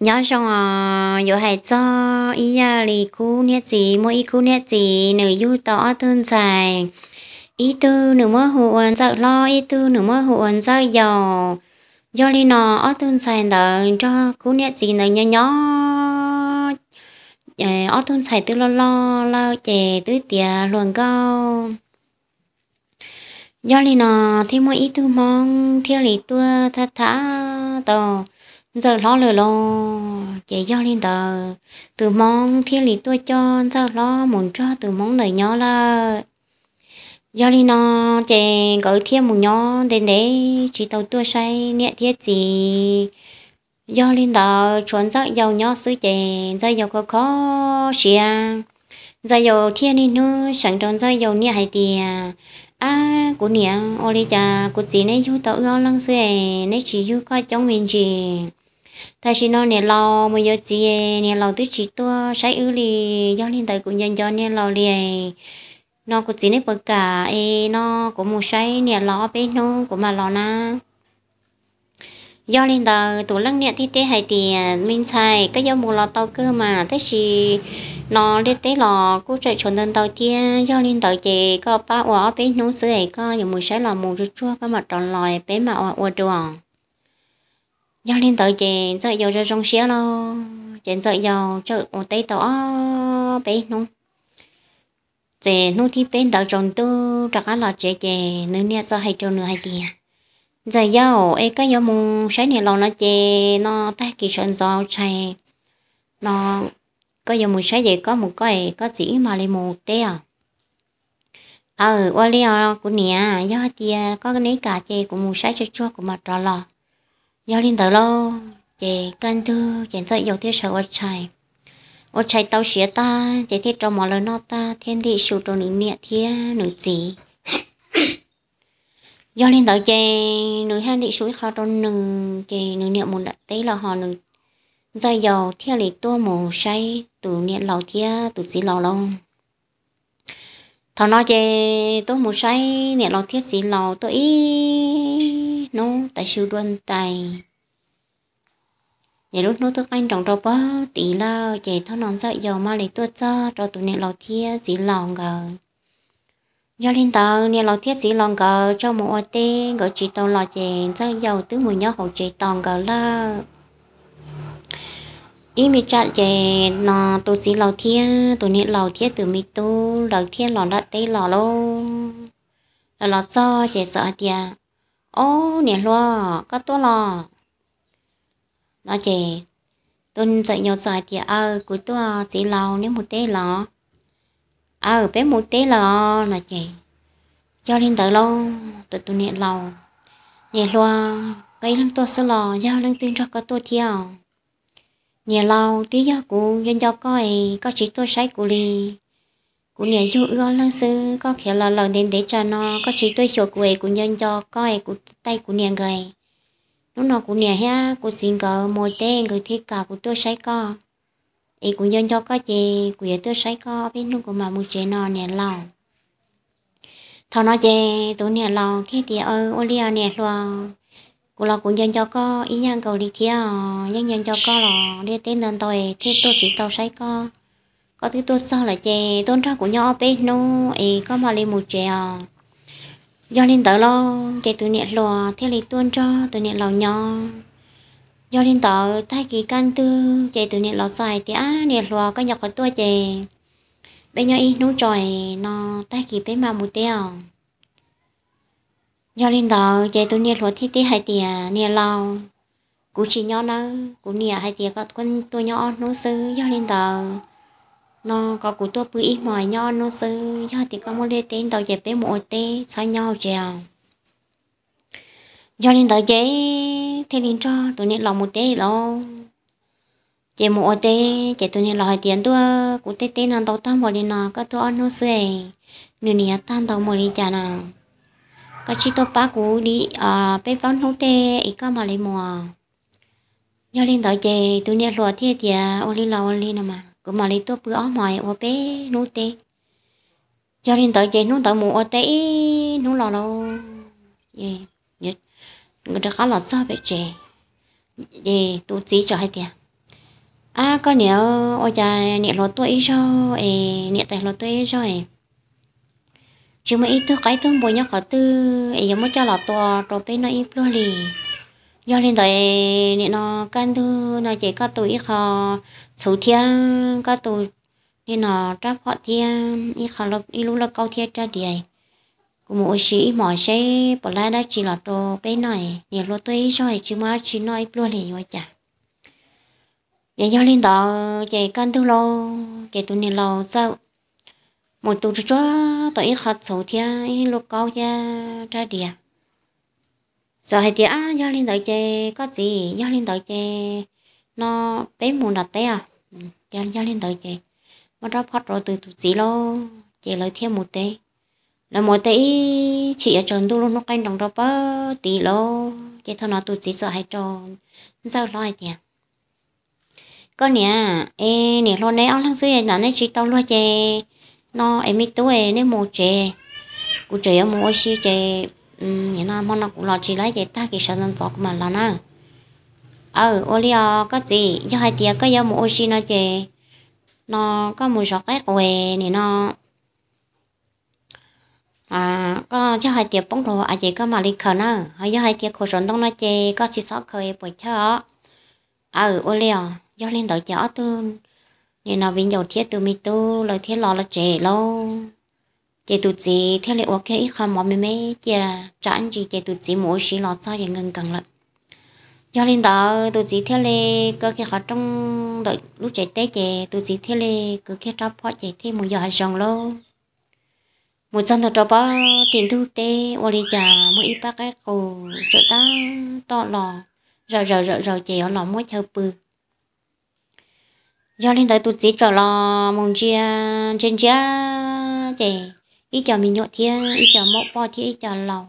Nyob zoo os, yuav hais txog ib yam li khub niam txiv, muaj ib khub niam txiv nws yug tau ob tug ntxhais, ib tug nws muab hu ua Ntxawm Hlob, ib tug nws muab hu ua Ntxawm Yau. Yog li no ob tug ntxhais ntawd nrog khub niam txiv ntawd nyob nyob, ob tug ntxhais twb loj loj lawm ces twb tiav hluas nkauj. Yog li no thiaj muaj ib tug Hmoob thiaj li tuaj thab thab tau Ntxawm Hlob lawm lauj. Ces yog li ntawd tus Hmoob thiaj li tuaj coj Ntxawm Hlob mus nrog tus Hmoob ntawd nyob lawm. Yog li no ces nkawd thiaj mus nyob ntev ntev tsis tau tuaj saib niam thiab txiv. Yog li ntawd tshuav Ntxawm Yau nyob xwb ces Ntxawm Yau kho kho siab. Ntxawm Yau thiaj niaj hnub seev rau Ntxawm Yau niam hais tias, Ab kuv niam, ua li cas kuv txiv neb yug tau wb ob leeg xwb es neb tsis yug koj coob me ntsis? Tam sim no niam laus mus yuav txiv, niam laus twb tsis tuaj saib wb li. Yog li ntawd kuv nco nco niam laus li. No kuv txiv neb puas kam es no kuv mus saib niam laus ob peb hnub kuv mam los na. Yog li ntawd tus leej niam thiaj teb hais tias, Me ntxhais, koj yuav mus los tau kawg mas, tab sis no liaj teb los kuj tseem tshuav ntau ntau thiab. Yog li ntawd ces koj pab ua ob peb hnub xwb es koj yuav mus saib los mus tsuag tsuag koj mam rov los peb mam ua ua dua. Yog li ntawd ces Ntxawm Yau zoo zoo siab lauj, ces Ntxawm Yau txawm ua teb tau ob peb hnub. Ces hnub thib peb ntawd tsaus ntuj rov qab los tsev ces nws niam txawm hais rau nws hais tias, Ntxawm Yau, es koj yuav mus saib niam laus no ces no tag kis sawv ntxov tshais no koj yuav mus saib ces koj mus koj es koj txiv wb mam li mus teb os. Aw, ua li os kuv niam, yog hais tias koj neb kam ces kuv mus saib tsuag tsuag kuv mam rov los. Yog li ntawd lauj, ces kaj ntug ces Ntxawm Yau thiaj sawv ua tshais. Ua tshais tau siav tag ces thiaj rau mov lawv noj tag thiab ntim su rau nws niam thiab nws txiv. Yog li ntawd ces nws thiaj ntim su ib qho rau nws ces nws niam mus nram teb los ho nws, Ntxawm Yau thiaj li tuaj mus saib tus niam laus thiab tus txiv laus lauj. Thaum no ces tuaj mus saib niam laus thiab txiv laus tuaj ib hnub tav su dua ntais. Ces lub hnub twb qaij nroos rau pag tid lawm ces thaum no Ntxawm Yau mam li tuaj txog rau tus niam laus thiab txiv laus nkawd. Yog li ntawd niam laus thiab txiv laus nkawd txawm mus ua teb, nkawd tsis tau los ces Ntxawm Yau twb mus nyob hauv tsev tos nkawd lawm. Ib me tsam ces no tus txiv laus thiab tus niam laus thiab tus me tub lawv thiaj los nram teb los lauj. Lawv los txog ces txawm hais tias, Ob niam hluas, koj tuaj los? No ces tus Ntxawm Yau txawm hais tias, Aw, kuv tuaj, txiv laus, neb mus teb los? Aw, peb mus teb lawm os. No ces yog li ntawd lauj, tus niam laus, niam hluas, koj ib leeg tuaj xwb los yog leej twg nrog koj tuaj thiab? Niam laus, twb yog kuv nco nco koj es koj tsis tuaj saib kuv li. Kuv niam yug wb ob leeg xwb, koj khiav los lawm ntev ntev tsam no koj tsis tuaj xyuas kuv es kuv nco nco koj es kuv taij kuv niam nkawd. Hnub no kuv niam thiab kuv txiv nkawd mus teb nkawd thiaj kam kuv tuaj saib koj. Es kuv nco nco koj ces kuv yuav tuaj saib koj ob peb hnub kuv mam mus tsev no niam laus. Thaum no ces tus niam laus thiaj tias, Ua li os niam hluas, kuv los kuv nco nco koj ib yam nkaus li thiab os, yeej nco nco koj los liaj teb ntau ntau es thiaj tuaj tsis tau saib koj. Koj twb tuaj txog lawm ces tuaj nrog kuv nyob ob peb hnub es koj mam li mus tsev os. Yog li ntawd lauj, ces tus niam hluas thiaj li tuaj nrog tus niam laus nyob. Yog li ntawd tag kis kaj ntug ces tus niam laus txawm hais tias, Ab niam hluas, koj nco qhov tuaj ces peb nyob ib hnub tso es no tag kis peb mam mus teb os. Yog li ntawd ces tus niam hluas thiaj teb hais tias, Niam laus, kuv tsis nyob nawb, kuv niam hais tias kom tuaj nyob ob hnub xwb. Yog li ntawd no kom kuv tuaj pw ib hmos nyob ob hnub xwb, yog tias koj muaj liaj teb ntau ces peb mus ua teb txhob nyob hauv tsev os. Yog li ntawd ces thiaj li nrog tus niam laus mus teb lauj. Ces mus ua teb ces tus niam laus hais tias, Ntuj, kuv tej teb no ntau tag npaum li no, koj tuaj ob hnub xwb es nws nim yuav tag ntau npaum li cas no? Koj tsij tuaj pab kuv li peb plaub hnub teb es koj mam li mus. Yog li ntawd ces tus niam hluas thiaj tias, Ua li los ua li no mas kuv mam li tuaj pw ob hmos ua peb hnub teb. Yog li ntawd ces hnub ntawd mus ua teb ib hnub los lauj, rov qab los txog pem tsev, es tus txiv txawm hais tias, Ab koj niam, ua cas niam hluas tuaj ib zaug es niam tais hluas tuaj ib zaug es tsis muaj ib tug qaib tug npua nyob qhov twg es yuav muab coj los tua rau peb noj ib pluag li. Yog li ntawd nim no kaj ntug no ces koj tu ib qho txhuv thiab koj tu nim no rab phom thiab ib qho, ib lub lauj kaub thiab rab diav, kuv mus ua si ib hmos seb puas laib dab tsi los rau peb noj. Niam hluas tuaj ib zaug tsis muaj dab tsi noj ib pluag li yuav cas. Ces yog li ntawd ces kaj ntug lauj ces tus niam laus txawm mus tu tsuag tsuag tau ib qho txhuv thiab ib lub kaub thiab rab diav. Txawm hais tias, Ab, yog li ntawd ces koj txiv, yog li ntawd ces no peb mus nram teb os. Yog li ntawd ces muab rab phom rau tus tus txiv lauj ces lawv thiaj mus teb. Lawv mus teb ib chim yuav tsaus ntuj lub hnub qaij nroos rau pawg tid lauj ces thaum no tus txiv txawm hais rau ntxawj hlob hais tias, Koj niam, es niam hluas neb ob leeg xwb es neb tsis tau luag ces no es me tub es nej mus tsev, kuv tseem yuav mus ua si ces nim no hmo no kuv los tsis laib ces tag kis sawv ntxov ntxov kuv mam los na. Aw, ua li os koj txiv, yog hais tias koj yuav mus ua si no ces no koj mus zov qaib qus nim no koj yog hais tias poob rau av ces koj mam li khaws na, ho yog hais tias khuam saum ntoo no ces koj tsis txhob khaws puas chawj os. Aw, ua li os, yog li ntawd ces ob tug nim no viv ncaus thiab tus me tub lawv thiaj los lawv tsev lauj. Ces tus txiv thiaj li ua kiag ib qho mov me me cia tsa ntsis ces tus txiv mus ua si los txog ces nkees nkees lawm. Yog li ntawd tus txiv thiaj li kaw kiag qhov rooj ntawm lub tsev teb ces tus txiv thiaj li kwv kiag rab phom ces thiaj mus yos hav zoov lauj. Mus txog ntawm rau pab tim ntug teb ua li cas muaj ib pab qaib qus tseem tab tom los zawm zaws zawm zaws ces yuav los muab chaw pw. Yog li ntawd tus txiv txawm los mus ntsia, ntsia ntsia ces ib co me nyuam thiab ib co maum poj thiab ib co laus.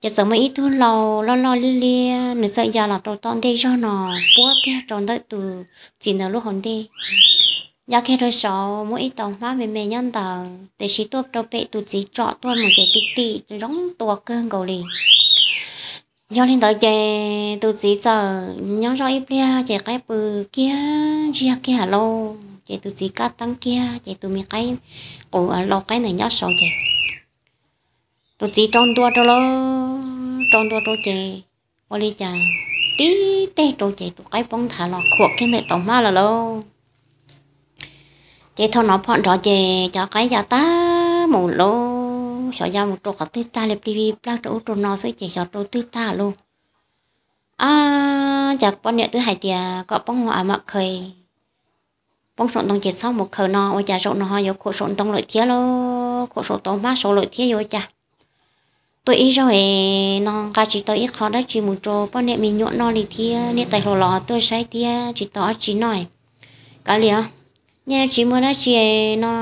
Ces txawm muaj ib tug laus loj loj liab liab nws txawm ya los rau tom ntej zog no puab kiag rau ntawm tus txiv ntawd lub hauv ntej. Ya kiag rau saud muaj ib tau hmab me me nyob ntawd tiam sis tuaj rau pem tus txiv tsom tuaj mus ces tim tim zoo tua kawg nkaus li. Yog li ntawd ces tus txiv txawm nyob zoj ib pliag ces qaib pw kiag ntsiag kiag lauj ces tus txiv kab teeb kiag ces tus me qaib qus lau qaib ntawd nyob saud ces tus txiv rau ntua rau lauj, rau ntua rau ces ua li cas tib teg rau ces tus qaib poob nthav los khuam kiag ntawm tau hmab lawm lauj. Ces thaum no phom nrov ces cov qaib ya tag mus lauj, xyov ya mus rau qhov twg tag li, plig plawg rau ub rau no xwb ces xyov rau twg tag lauj. Ab, cas poj niam twb hais tias kom poob hauv av mam khaws, poob saum ntoo ces txhob mus khaws no ua cas zaum no ho yuav khuam saum ntoo lawm thiab lauj, khuam saum tau hmab saud lawm thiab yuav ua cas. Tuaj ib zaug es no nqa tsis tau ib qho dab tsi mus rau poj niam me nyuam noj li thiab, niam tais hluas los tuaj saib thiab tsis tau dab tsi noj. Kav liam, nyob tsis muaj dab tsi no,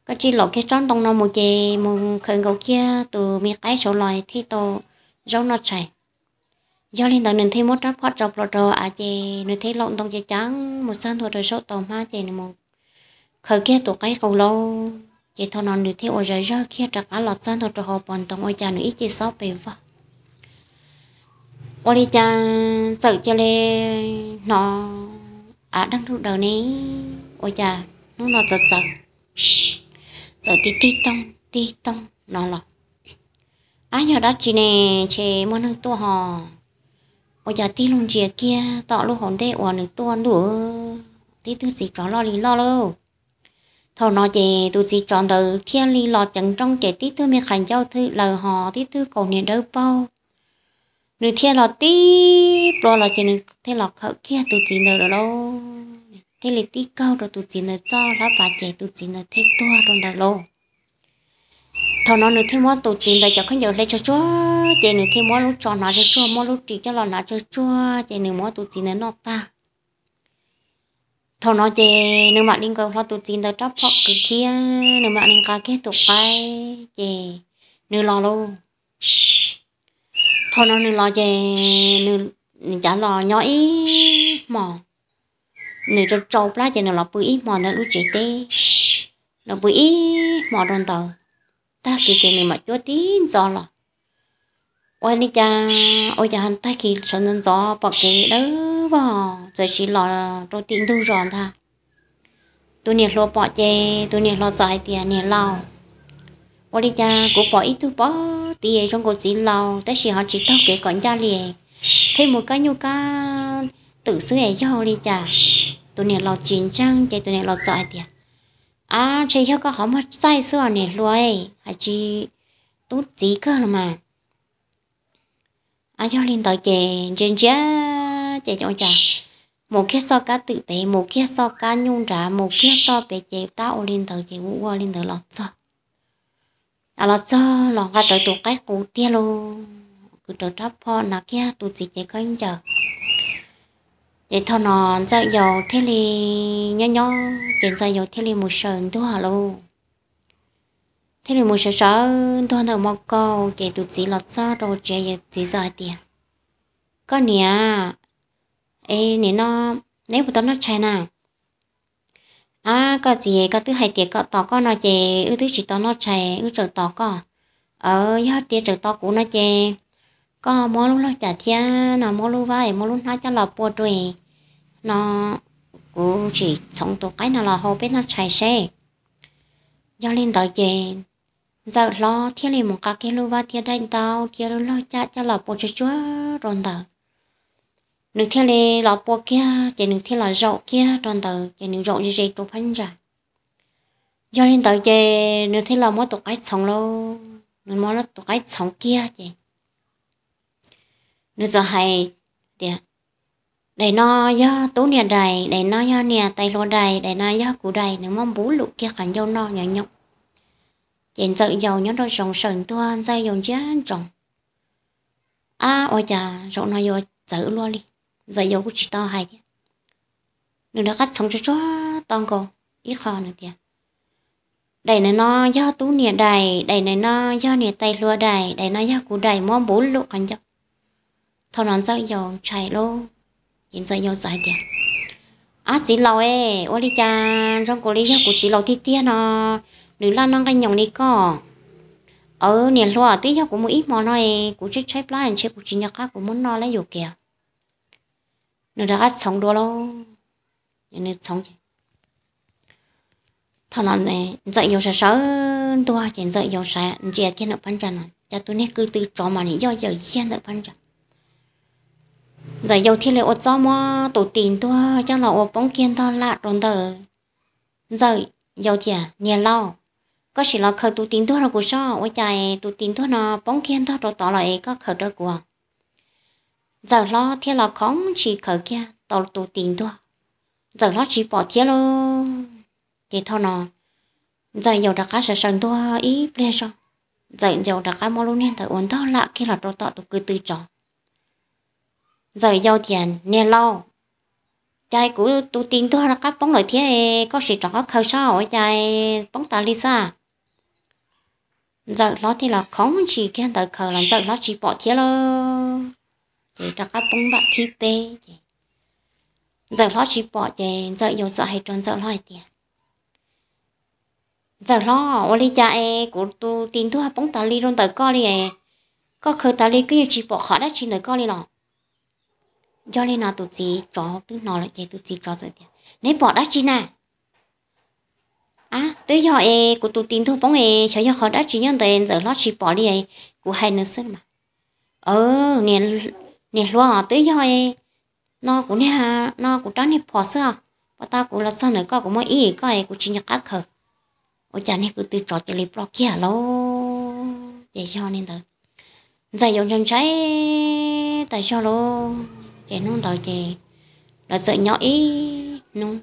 koj cia li laum kiag tsob ntoo no mus ces mus khaws nkaus kiag tus me qaib saud los thiaj tau zaub noj tshais. Yog li ntawd nws thiaj muab rab phom tso plhuav rau av ces nws thiaj laum ntoo ceev ceev mus txog ntua rau saum tau hmab ces nws mus khaws kiag tus qaib qus lauj. Ces thaum no nws thiaj ua zom zaws kiag rov qab los txog ntua rau hauv paus ntoo ua cas nws ib ce xob pes vog. Ua li cas txawm cia li hnov av daj nrug daws ne, ua cas hnub no txawv txawv, txawm tig tig toog tig toog no los. Ab, yog dab tsi ne, ntshe muaj neeg tuaj ho. Ua cas tig loo ntsia kiag tom lub hauv ntej uas nws tuaj ntuj, tib tug txiv tsov loj li loj lauj. Thaum no ces tus txiv tsov ntawd thiaj li los ceev nrooj ces tib tug me qhais ncauj thwm laws ho tib tug kaus hniav dawb paug. Nws thiaj los tib plua los ces nws thiaj los khawm kiag tus txiv ntawd lawm lauj, thiaj li tib kaug rau tus txiv ntawd txoj hlab pas ces tus txiv ntawd thiaj tuag rau ntawd lauj. Thaum no nws thiaj muab tus txiv ntawd cov khaub ncaws hle tsuag tsuag ces nws thiaj muab lub tso hnav tsuag tsuag, muab lub ris coj los hnav tsuag tsuag ces nws muab tus txiv ntawd noj tag. Thaum no ces nws mam li nkaus hlo tus txiv ntawd rab phom kwv thiab nws mam li nqa kiag tus qaib ces nws los lauj. Thaum no nws los ces nws cav los nyob ib hmos, nws tsau tsau plab ces nws los pw ib hmos ntawm lub tsev teb, los pw ib hmos rau ntawd. Tag kis ces nws mam cuab tib ntxov los. Ua li cas ua cas tag kis sawv ntxov ntxov pom kev dawb vog txawm sim los rau tim ntug zos ntag. Tus niam hluas pom ces tus niam hluas txawm hais tias, Niam laus, ua li cas kuv pom ib tug pog tid zoo nkaus txiv laus tab sis ho tsis taug kev kom ncaj li, pheej mus kab nyuj kab twm xwb es yog ua li cas? Tus niam laus tsis ntseeg ces tus niam laus txawm hais tias, Ab, ntshe yog koj qhov muag txaij xwb os niam hluas, hais tsis tub txiv kawg los mas. Yog li ntawd ces ntsia ntsia ces ua cas mus kiag txoj kab twm pem, mus kiag txoj kab nyuj nrad, mus kiag txoj pem ces tab ua li ntawd ces ua ua li ntawd los txog. Los txog los nqa rawv tus qaib qus tiag lauj, kwv rawv rab phom na kiag tus txiv cev khaub ncaws. Ces thaum no Ntxawm Yau thiaj li nyob nyob ces Ntxawm Yau thiaj li mus sawv ntuag lauj. Thiaj li mus sawv sawv ntuag ntawm hmo kaus ces tus txiv los txog rau tsev, txiv txawm hais tias, Koj niam, es nim no neb puas tau noj tshais na? Ab, koj txiv, koj twb hais tias kom tos koj no ces wb twb tsis tau noj tshais, wb tseem tos koj. Aws, yog tias tseem tos kuv no ces koj muab lub lauj cam thiab no muab lub vab es muab lub hnab coj los pua rau es no kuv tsis txhoov tus qaib no los hau peb noj tshais seb. Yog li ntawd ces Ntxawm Hlob thiaj li mus nqa kiag lub vab thiab daim ntaub thiab lub lauj cam coj los pua tsuag tsuag rau ntawd. Nws thiaj li los pua kiag ces nws thiaj los zaum kiag rau ntawd ces nws zaum ze ze rau phab ntsa. Yog li ntawd ces nws thiaj los muab tus qaib txhoov lauj, nws muab tus qaib txhoov kiag ces nws txawm hais tias, Daim no yog tub niam daim, daim no yog niam tais hluas daim, daim no yog kuv daim. Nws muab npuv lum kiag qhov ncauj noj nyob nyob. Ces Ntxawm Yau nyob nraum zoov sawv ntuag, Ntxawm Yau ntsia ntsoov, Ab, ua cas zaum no yuav txawv luaj li? Ntxawm Yau kuj tsis tau hais thiab, nws rov qab txhoov tsuag tsuag to nkaus ib qho nws tias, Daim ntawm no yog tub niam daim, daim ntawm no yog niam tais hluas daim, daim no yog kuv daim. Muab npuv lum qhov ncauj. Thaum no Ntxawm Yau ntshai lauj, ces Ntxawm Yau txawm hais tias, Ab, txiv laus es, ua li cas zoo nkaus li yog kuv txiv laus tiag tiag no, nws laj noj nqaij nyoos li koj. Aws, niam hluas, twb yog kuv mus ib hmo no es kuv tshaib tshaib plab ntshe kuv tsis nco qab kuv muab noj lawm yuam kev. Nws rov qab txhoov dua lauj, nws txhoov ces thaum no Ntxawm Yau sawv sawv ntuag ces Ntxawm Yau ntsia kiag ntawm phab ntsa no cas tus niag ko tw tsov mas nws yoj yawm yiag ntawm phab ntsa. Ntxawm Yau thiaj li ua txuj muab tus tis ntuag coj los ua poob kiag ntog laj rau ntawm Ntxawm Yau tias, Niag laus, koj sim los khaws tus tis ntuag rau kuv soj, ua cas tus tis ntuag no poob kiag ntog rau tod los es koj khaws rau kuv. Ntxawm Hlob thiaj los khoov ntshis khaws kiag tau tus tis ntuag, Ntxawm Hlob tsis pom thiab lauj. Ces thaum no Ntxawm Yau rov qab sawv sawv ntuag ib pliag zog, Ntxawm Yau rov qab muab lub niag ntawd ua ntog laj kiag los rau tom tus ko tw tsov. Ntxawm Yau tias, Niag laus, cas kuv tus tis ntuag rov qab poob lawm thiab, koj sim rov qab khaws soj, ua cas poob tas li xwb. Ntxawm Hlob thiaj los khoov ntshis kiag ntawd khaws los Ntxawm Hlob tsis pom thiab lauj. Ces rov qab poob npaum thib peb ces Ntxawm Hlob tsis pom ces Ntxawm Yau txawm hais rau Ntxawm Hlob hais tias, Ntxawm Hlob, ua li cas es kuv tus tis ntuag poob tas li rau ntawm koj li, koj khaws tas li koj yeej tsis pom qhov dab tsi ntawm koj li los? Yog li no tus txiv tsov twb hnov lawm ces tus txiv tsov txawm tias, Neb pom dab tsi na? Ab, twb yog es kuv tus tis ntuag poob es xyov yog qhov dab tsi nyob ntawd Ntxawm Hlob tsis pom li, kuv hais nws xwb mas. Niam hluas, twb yog no kuv niag, no kuv rab niag phom xwb os, pom tau kuv los txog ntawm koj kuv muab ib koj es kuv tsis nco qab khaws. Ua cas niag ko tw tsov cia li ploj kiag lauj. Ces yog li ntawd Ntxawm Yau ntshai ntshai tas zog lauj. Ces hnub ntawd ces lawv txawm nyob ib hnub,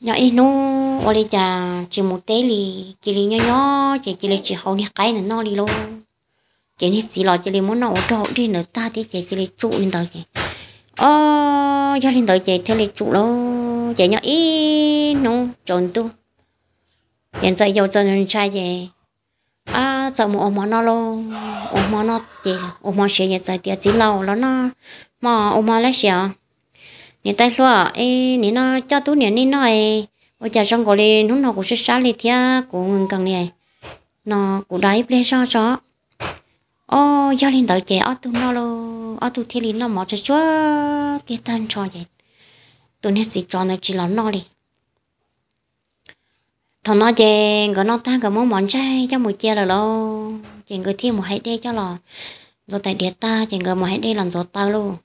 nyob ib hnub ua li cas tsis mus teb li, cia li nyob nyob ces cia li tsis haus niag qaib ntawd noj li lauj. Ces niag txiv los cia li muab noj ua rog ua dig ntawd tag thiab ces cia li tsum li ntawd ces, o, yog li ntawd ces thiaj li tsum lauj. Ces nyob ib hnub tsaus ntuj ces Ntxawm Yau txawm ntshai ces, a, txawm mus ua hmo noj lauj. Ua hmo noj ces ua hmo siav ces txawm tias, Txiv laus, los noj hmo, ua hmo lab siav. Niam tais hluas, es nim no coj tub niam nej noj, ua cas zoo nkaus li hnub no kuv sab sab li thiab kuv nkees nkees li no, kuv da ib pliag zog tso. Ob, yog li ntawd ces ob tug noj lauj, ob tug thiaj li noj mov tsuag tsuag tiag tag nrho ces tus niag txiv tsov ntawd tsis los noj li. Thaum no ces nkawd noj tag nkawd muab mov ntsaig coj mus cia lawm lauj, ces nkawd thiaj mus hais dej coj los ntxuav tais diav tag ces nkawd mus hais dej los ntxuav taw lauj.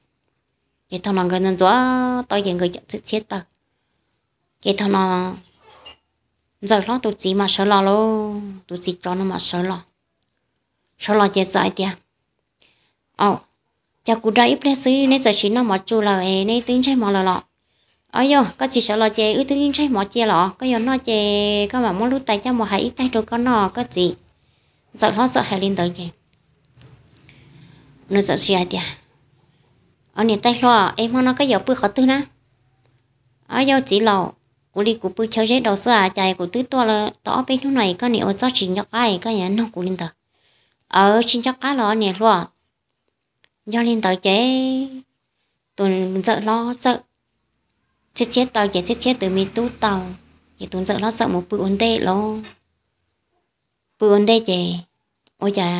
Ces thaum no nkawd ntxuav taw ces nkawd cov txhiab taw. Ces thaum no Ntxawm hlob tus txiv mam sawv los lauj, tus txiv tsov no mam sawv los. Sawv los ces txawm hais tias, Au, cas kuv da ib pliag xwb neb txawm sim noj mov tsuag lawm es neb twb ntsaig mov lawm los? Au, yog koj tsis sawv los ces wb twb ntsaig mov cia los, koj yuav noj ces koj mam muab lub tais coj mus hais ib taig rau koj noj koj txiv. Ntxawm hlob txawm hais li ntawd ces nws txawm hais tias, Au, niam tais hluas, es hmo no koj yuav pw qhov twg na? Au, yog txiv laus, kuv li kuv pw chaw zeb daus xwb as, cas kuv twb tuaj tau ob peb hnub no es koj niam ua txob tsis nco qab es koj yuav nug kuv li ntawd. Aw, tsis nco qab los niam hluas. Yog li ntawd ces tus ntxawm hlob txawm txhiab txhiab taw ces txhiab txhiab tus me tub taw, ces tus ntxawm hlob txawm mus pw ua ntej lauj. Pw ua ntej ces ua cas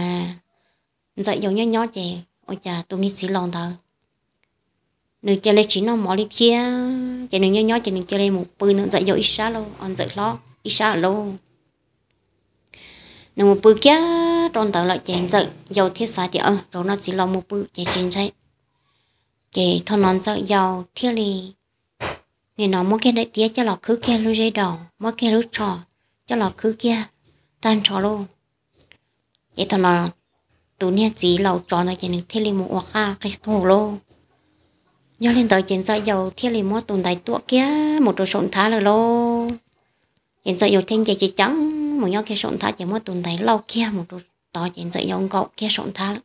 ntxawm yau nyob nyob ces ua cas tus me txiv laus ntawd nws cia li tsis noj mov li thiab, ces nws nyob nyob ces nws cia li mus pw ntawm ntxawm yau ib sab lauj, ntxawm hlob ib sab lauj. Nws mus pw kiag rau ntawd lawm ces ntxawm yau thiaj xav tias, Zaum no txiv laus mus pw ces tsis ntshai. Ces thaum no ntxawm yau thiaj li nim no muab kiag daim tiab coj los khwb kiag lub zeb daus, muab kiag lub tsho coj los khwb kiag tag nrho lauj. Ces thaum no tus niag txiv laus tsov ntawd ces nws thiaj li mus ua qaj qig qug lauj. Yog li ntawd ces ntxawm yau thiaj li muab tus ntaiv tuam kiag mus rau saum nthab lawm lauj. Ces ntxawm yau thiaj nce ceev ceev mus nyob kiag saum nthab ces muab tus ntaiv lauj kiag mus rau tod ces ntxawm yau nkaum kiag saum nthab lawm.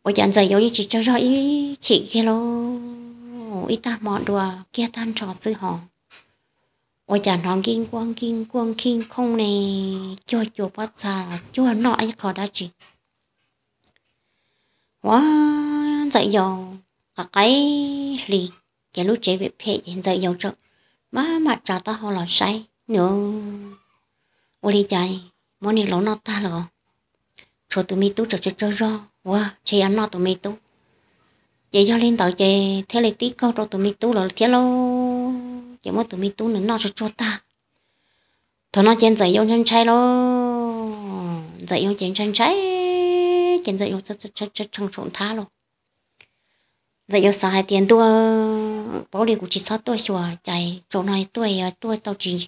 Ua cas ntxawm yau yeej tsis tsaug zog ib chim kiag lauj, ib tag hmo dua kiag tag nrho xwb hos, ua cas hnov nkij nkuaj nkij nkuaj nkij nkhooj ne, cuag cua pob txha los cuag noj ib qho dab tsi. Ua, ntxawm yau qab qaib hli, ces lub tsev phem phem ces ntxawm yau txawm maj mam tsa taub hau los saib nws, ua li cas muab niam laus noj tag lawm, tshuav tus me tub tseem tsaug tsaug zog ua ntshe yuav noj tus me tub. Ces yog li ntawd ces thiaj li tib kaug rau tus me tub lawm thiab lauj, ces muab tus me tub nws noj tsuag tsuag tag. Thaum no ces ntxawm yau ntshai ntshai lauj, ntxawm yau ces ntshai ntshai, ces ntxawm yau tshee saum nthab lauj. Ntxawm yau xav hais tias ntuj, paub li kuv tsis txhob tuaj xyuas, cas zaum no tuaj yuav tuaj tau tsis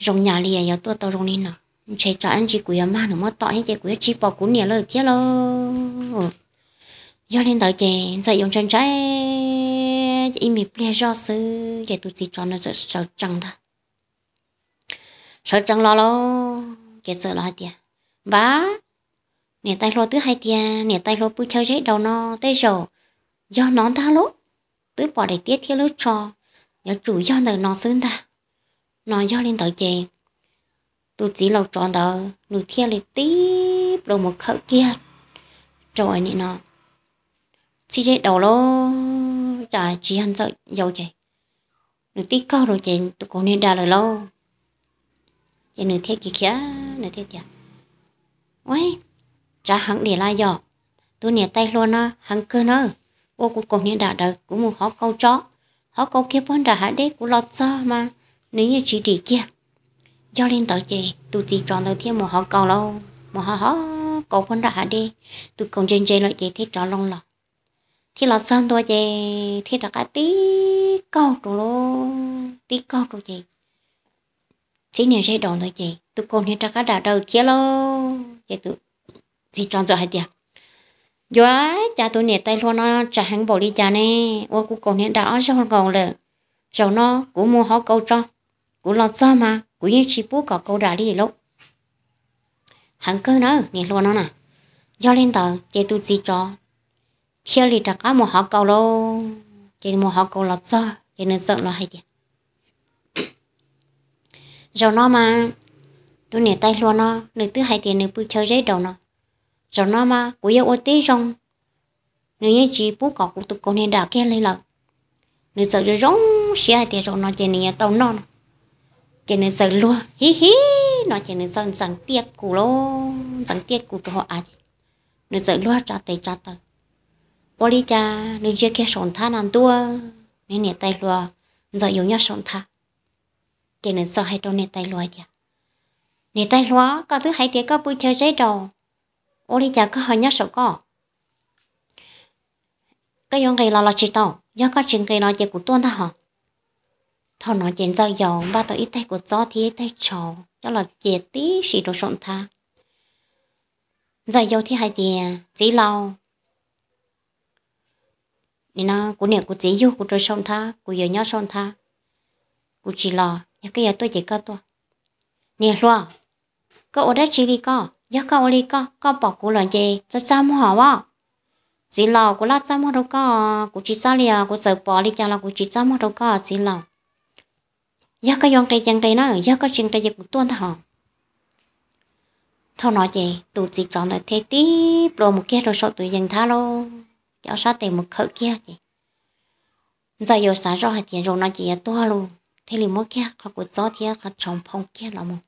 zoo nyam li, yuav tuaj tau zoo li no, ntshe tsam ib ntsis kuv yuav mag nws muab tom thiab ces kuv yuav tsis pom kuv niam lawm thiab lauj. Yog li ntawd ces ntxawm yau ntshai ntshai, ces ib me pliag zoj xwb ces tus txiv tsov ntawd txawm sawv tsees ntag. Sawv tsees los lauj, ces txawm los hais tias, Npab, niam tais hluas twb hais tias niam tais hluas pw chaw zeb daus no, tej zaum yog no ntag lauj, twb pom daim tiab thiab lub tsho, yuav tsum yog ntawm no xwb ntag. No yog li ntawd ces tus txiv laus tsov ntawd nws thiaj li tib plaws mus khawm kiag rau nim no txhib zeb daus lauj, cas tsis yog ntxawm yau ces nws tib kaug rau ces tus kaus hniav dam lawm lauj. Ces nws thiaj khiav khiav nws thiaj tias, Ua, tsav heev diam lawm yog, tus niam tais hluas no heev kawg na, ua kuv kaus hniav dam dawm, kuv mus hov kaus tso, hov kaus kiag puag nram hav deb kuv los txog mas nws yeej tsis dim kiag. Yog li ntawd ces tus txiv tsov ntawd thiaj mus hov kaus lauj, mus hov hov kaus puag nram hav deb, tus kaus ntse ntse lawm ces thiaj rov loo los. Thiaj los txog ntua ces thiaj rov qab tib kaug rau lauj, tib kaug rau ces txhib niag zeb daus ntawd ces tus kaus hniav rov qab dam dawm thiab lauj. Ces tus txiv tsov ntxawm hais tias, Yuav cas tus niam tais hluas no tsav heev npaum li cas ne, ua kuv kaus hniav dam ob zaug nkaus lawm. Zaum no kuv mus hov kaus tso, kuv los txog mas kuv yeej tsis pub kom kaus dam li lauj. Heev kawg na niam hluas no na. Yog li ntawd ces tus txiv tsov thiaj li rov qab mus hov kaus lauj. Ces mus hov kaus los txog ces nws txawm los hais tias, Zaum no mas tus niam tais hluas no nws twb hais tias nws pw chaw zeb daus no, zaum no mas kuv yuav ua tib zoo, nws yeej tsis pub kom kuv tus kaus hniav dam kiag li lawm. Nws txawm zoo zoo siab hais tias zaum no ces nws yuav tau noj no. Ces nws txawm luag hib hib no ces nws txawm ntxeev tiaj kus lauj, ntxeev tiaj kus rau hauv av ces nws txawm luag tsa tes tsa taw. Ua li cas nws ntsia kiag saum nthab no ntuj, nws niam tais hluas Ntxawm Yau nyob saum nthab. Ces nws txawm hais rau niam tais hluas tias, Niam tais hluas, koj twb hais tias koj pw chaw zeb rau, ua li cas koj ho nyob saum koj? Koj yuav nqis los los tsis tau? Yog koj tsis nqis los ces kuv tuaj ntag hos. Thaum no ces Ntxawm Yau npaj tau ib tais kua txob thiab ib tais tshauv coj los cia tib si rau saum nthab. Ntxawm Yau thiaj hais tias, Txiv laus, kuv niam kuv txiv yug kuv rau saum nthab, kuv yuav nyob saum nthab, kuv tsis los, yog koj yuav tuaj ces koj tuaj. Niam hluas, koj ua dab tsi li koj? Yog koj ua li koj, koj pom kuv lawm ces txaj txaj muag os. Txiv laus, kuv laj txaj muag rau koj, kuv tsis txaj li os, kuv txawm pom li cas los kuv tsis txaj muag rau koj txiv laus. Yog koj yuav nqis ces nqis na, yog koj tsis nqis ces kuv tuaj ntag hos. Thaum no ces tus txiv tsov ntawd thiaj tib plua mus kiag rau saum tus yees nthab lauj, ces ob sab tes mus khawm kiag ces Ntxawm Yau xav zoj hais tias zaum no ces yuav tuag lauj, thiaj li muab kiag qhov kua txob thiab qhov tshauv nphoo kiag los mus.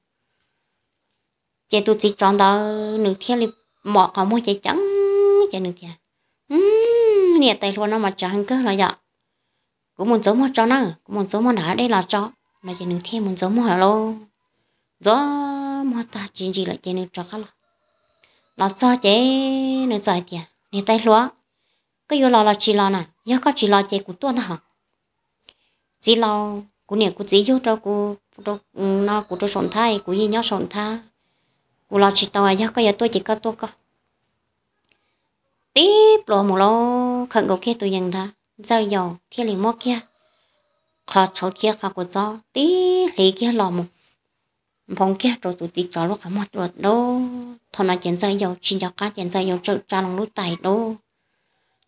Ces tus txiv tsov ntawd nws thiaj li mos qhov muag ceev ceev, ces nws tias, Niam tais hluas no mas tsav heev kawg los yom. Kuv mus ntxuav muag tso na, kuv mus ntxuav muag nram hav dej los tso. No ces nws thiaj mus ntxuav muag lawm lauj. Ntxuav muag tag tsis ntsis lawm ces nws rov qab los. Los txog ces nws txawm hais tias, Niam tais hluas, koj yuav los los tsis los na? Yog koj tsis los ces kuv tuaj ntag hos. Txiv laus, kuv niam kuv txiv yug rau kuv, no kuv rau saum nthab, kuv yeej nyob saum nthab, kuv los tsis tau, yog koj yuav tuaj ces koj tuaj koj. Tib plua mus lauj, khawm nkaus kiag tus yees nthab, Ntxawm Yau thiaj li muab kiag qhov tshauv thiab qhov kua txob tib hliv kiag los mus, nphoo kiag rau tus txiv tsov lub qhov muag dua lauj. Thaum no ces Ntxawm Yau tsis nco qab ces Ntxawm Yau txawm tsa loo lub tais lauj,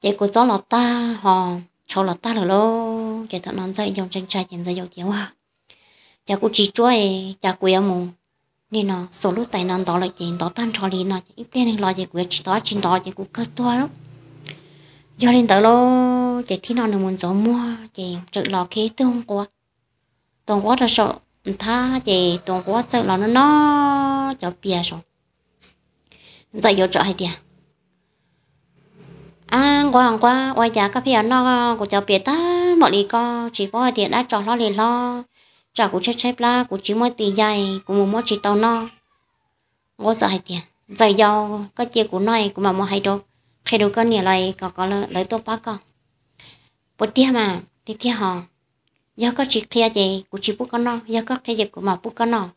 ces kua txob los tag ho tshauv los tag lawm lauj. Ces thaum no Ntxawm Yau ntshai ntshai ces Ntxawm Yau tias, Ua, cas kuv tsis tsuab, cas kuv yuav mus, nim no xuas lub tais no ntov lawm ces ntov tag nrho li no ces ib pliag nws los ces kuv yuav tsis tau dab tsi ntov ces kuv kawg tuag lauj. Yog li ntawd lauj, ces thib no nws mus ntxuav muag ces txawm los kiag ib tug nquab. Tus nquab rau saum nthab ces tus nquab txawm los noj noj cov pias saud. Ntxawm Yau txawm hais tias, Ab nquab nquab, ua cas koj pheej yuav noj kuv cov pias tag npaum li? Koj tsis paub hais tias dab tsov hlob li hlob, tsam kuv tshaib tshaib plab kuv tsis muaj tis ya, kuv mus muab tsis tau noj. Nquab txawm hais tias, Ntxawm Yau, koj cia kuv noj kuv mam mus hais rau, qhia rau koj niam lawv kom lawv tuaj pab koj. Puas tiag mas? Tiag tiag hos. Yog koj tsis qhia ces kuv tsis pub koj noj, yog koj qhia ces kuv mam pub koj noj.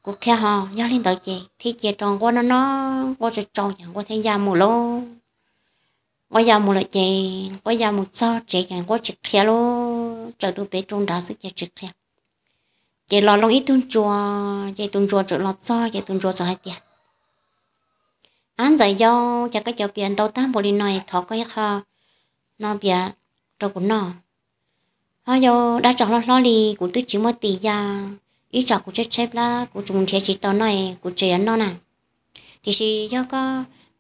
Kuv qhia hos. Yog li ntawd ces thiaj cia rau nquab noj noj, nquab tsau tsau ces nquab thiaj ya mus lauj. Nquab ya mus lawm ces nquab ya mus txog tsev ces nquab tsis qhia lauj, tsaws rau pem rau nrad xwb ces tsis qhia. Ces los loo ib tug ntsuag, ces tus ntsuag txawm los txog ces tus ntsuag txawm hais tias, Ab Ntxawm Yau, cas koj cov pias ntau tag npaum li no, thov koj ib qho no pias rau kuv noj. Ho yau, dab tsov hlob hlob li kuv twb tsis muaj tis ya, ib tsam kuv tshaib tshaib plab kuv tsis mus nrhiav tsis tau noj, kuv tseem yuav noj na. Tiam sis yog koj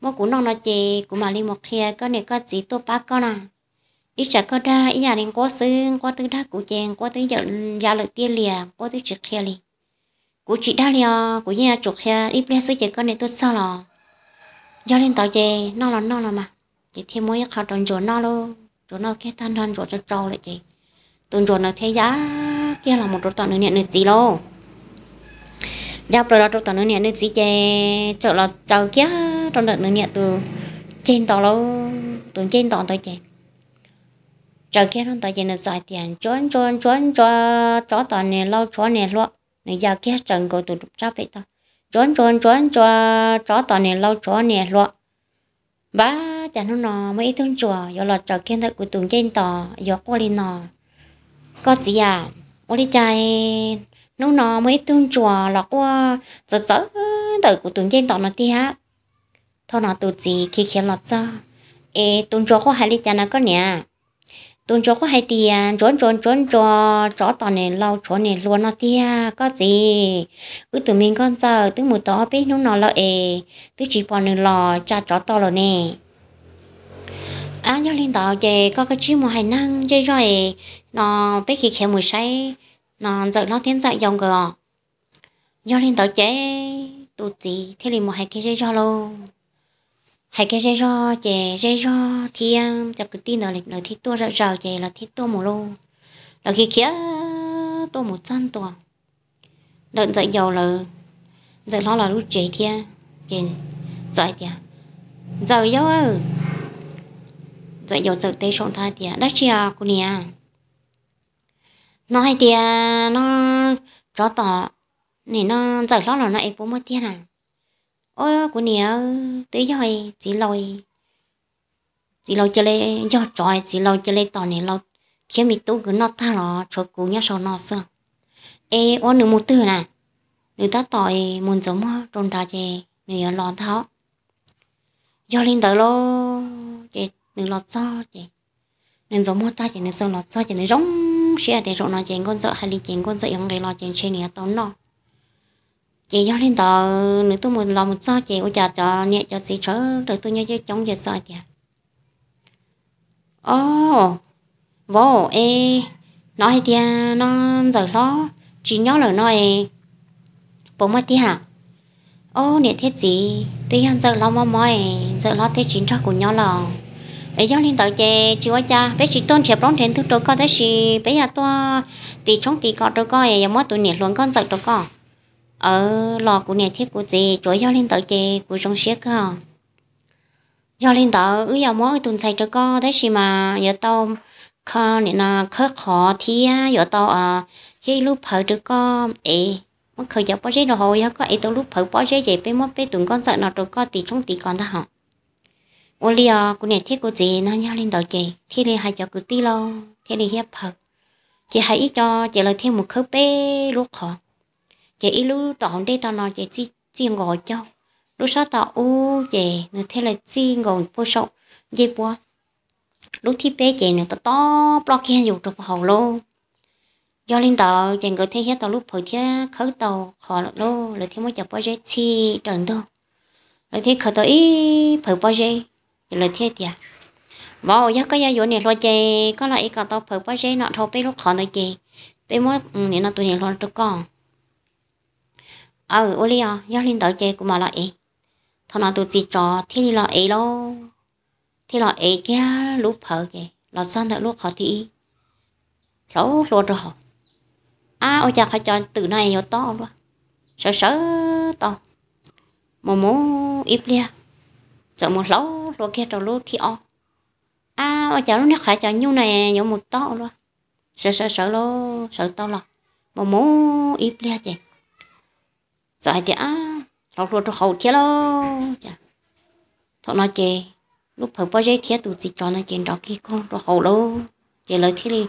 muab kuv noj no ces kuv mam li mus qhia koj niam koj txiv tuaj pab koj na. Ib tsam koj dag ib yam li nquab xwb, nquab twb dag kuv ces nquab twb yawm ya lawm tiag li, nquab twb tsis qhia li. Kuv tsis dag li os, kuv yeej yuav tsum qhia, ib pliag xwb ces koj niam tuaj txog los. Yog li ntawd ces noj los noj los mas. Ces thiaj muab ib qho rau ntsuag noj lauj. Ntsuag noj kiag tag nrho ntsuag tsau tsau lawm ces tus ntsuag no thiaj ya kiag los mus rau tom nws niam nws txiv lauj. Ya plaws los rau tom nws niam nws txiv ces txawm los tsaws kiag rau ntawm nws niam tus ncej ntos lauj, tus ncej ntos ntawd ces tsaws kiag rau ntawd ces nws txawm hais tias, Ntsuag ntsuag ntsuag ntsuag, tsov tom niam laus tshuav niam hluas. Nws ya kiag tsaws nkaus tus rab pem toj, Ntsuag ntsuag ntsuag ntsuag, tsov tom niam laus tshuav niam hluas. Npab, cas hnub no muaj ib tug ntsuag yuav los tsaws kiag ntawm kuv tus ncej ntos yuav quaj li no? Koj txiv a, ua li cas hnub no muaj ib tug ntsuag los quaj txawv txawv ntawm kuv tus ncej ntos no tiag? Thaum no tus txiv khiav khiav los txog, Es tus ntsuag quaj hais li cas no koj niam? Tus ntsuag quaj hais tias, Ntsuag ntsuag ntsuag ntsuag, tsov tom niam laus tshuav niam hluas no tiag koj txiv. Wb tus me nkauj ntxawm twb mus tau ob peb hnub no lawm es twb tsis pom nws los tsa tsov tom lawm ne. Ab, yog li ntawd ces koj kav tsij mus hais neeg zej zog es no peb khiav khiav mus saib no Ntxawm hlob thiab Ntxawm yau nkawd os. Yog li ntawd ces tus txiv thiaj li mus hais kiag zej zog lauj. hais kiag zej zog ces zej zog thiab cov kwv tij ntawd lawv thiaj tuaj zom zaws ces lawv thiaj tuaj mus lauj. Lawv khiav khiav tuaj mus txog ntua ntawm Ntxawm Yaus lawv, Ntxawm Hlob lawv lub tsev thiab. Ces txawm hais tias, Ntxawm Yaus, Ntxawm Yaus txawm teb saum nthab tias, Dab tsi os kuv niam? Hnov hais tias no tsov tom nim no Ntxawm Hlob los no es puas muaj tiag na? Os kuv niam, twb yog txiv laus, txiv laus cia li yog tsov, txiv laus cia li tom niam laus thiab me tub nkawd noj tag los tshuav kuv nyob saum no xwb. Es ua nws mus twg na? Nws tab tom mus ntxuav muag rau nrad ces nws yuav los ntag. Yog li ntawd lauj, ces nws los txog ces nws ntxuav muag tag ces nws txawm los txog ces nws zoo siab tias zaum no ces Nkauj Ntxawm hais li ces Nkauj Ntxawm yuav nqis los ces ntshe nws yuav tau noj. Ces yog li ntawd nws tuaj mus los mus txog ces ua cas cov niam cov txiv sawv daws tuaj nyob coob coob ces txawm hais tias, Os, vauv es, hnov hais tias no Ntxawm Hlob tsis nyob lawm no es puas muaj tiag? Os niam thiab txiv, twb yog Ntxawm Hlob mob mob es Ntxawm Hlob thiaj tsis nrog kuv nyob lawm. Es yog li ntawd ces tsis ua cas, peb tsis tuaj nrhiav plaub nrhiav ntug rau koj tab sis peb yog tuaj tis tshoob tis kos rau koj es yuav muab tus niam hluas Nkauj Ntxawm rau koj. Aws, los kuv niam thiab kuv txiv, tsuas yog li ntawd ces kuv zoo siab kawg. Yog li ntawd wb yuav muab wb tus ntxhais rau koj tab sis mas yuav tau kho nim no khawb qhov thiab yuav tau thiab ib lub phawv rau koj es muab khaws cov pob zeb rau hauv, yog koj ev tau lub phawv pob zeb ces peb muab peb tus Nkauj Ntxawm no rau koj tis tshoob tis kos ntag hos. Ua li os kuv niam thiab kuv txiv no. Yog li ntawd ces thiaj li hais cov kwv tij lauj thiaj li hiab phawv. Ces hais ib co ces lawv thiaj mus khawb peb lub qhov. Ces ib lub tom hauv ntej tau no ces txij nkaus hauv caug, lub sab tom ub ces nws thiaj li txij nkaus puag saum ncej puab. Lub thib peb ces nws tob tob ploj kiag yus rau puag hauv lauj. Yog li ntawd ces nkawd thiaj hiab tau lub phawv thiab khawb tau qhov lawm lauj, lawv thiaj muab cov pob zeb txhij raws ntug. Lawv thiaj khaws tau ib phawv pob zeb, ces lawv thiaj tias, Vauv, yog koj yuav yuav niam hluas ces koj los ev kom tau phawv pob zeb no dhau peb lub qhov ntawd ces peb muab nim no tus niam hluas rau koj. Aws, ua li os, yog li ntawd ces kuv mam los ev. Thaum no tus txiv tsov thiaj li los ev lauj, thiaj los ev kiag lub phawv ces los txog ntawm lub qhov thib ib, hlauv hlua rau hauv. Ab, ua cas qhov cov twm no es yuav tob luaj? Sawv sawv tau mus mus ib pliag, txawm mus hlauv hlua kiag rau lub thib ob. Ab, ua cas lub niag qhov cov nyuj no es yuav mus tob luaj? Sawv sawv sawv lauj, sawv tau los mus mus ib pliag ces txawm hais tias, Ab, hlauv hlua rau hauv thiab lauj. Thaum no ces lub phawv pob zeb thiab tus txiv tsov no ces nrov kig koog rau hauv lauj. Ces lawv thiaj li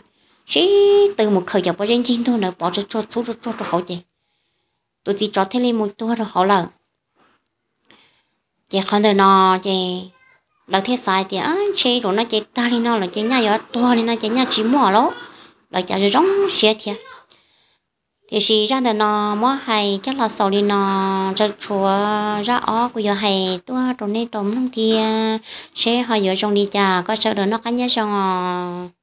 sib tw mus khaws cov pob zeb ncig ntug ntawd pov tsuag tsuag txhub tsuag tsuag rau hauv ces tus txiv tsov thiaj li mus tuag rau hauv lawm. Ces qhov ntawm no ces lawv thiaj xav hais tias, Ntshe zaum no ces tag li no lawm ces nyaj yuav tuag li no ces nyaj tsis muaj lauj. Lawv cas zoo zoo siab thiab. Tiam sis zaj ntawm no muab hais coj los xaus li no, tseem tshuav zaj ob kuv yuav hais tuaj rau nej tau mloog thiab, seb ho yuav zoo li cas. Koj sawv daws noj qab nyob zoo os.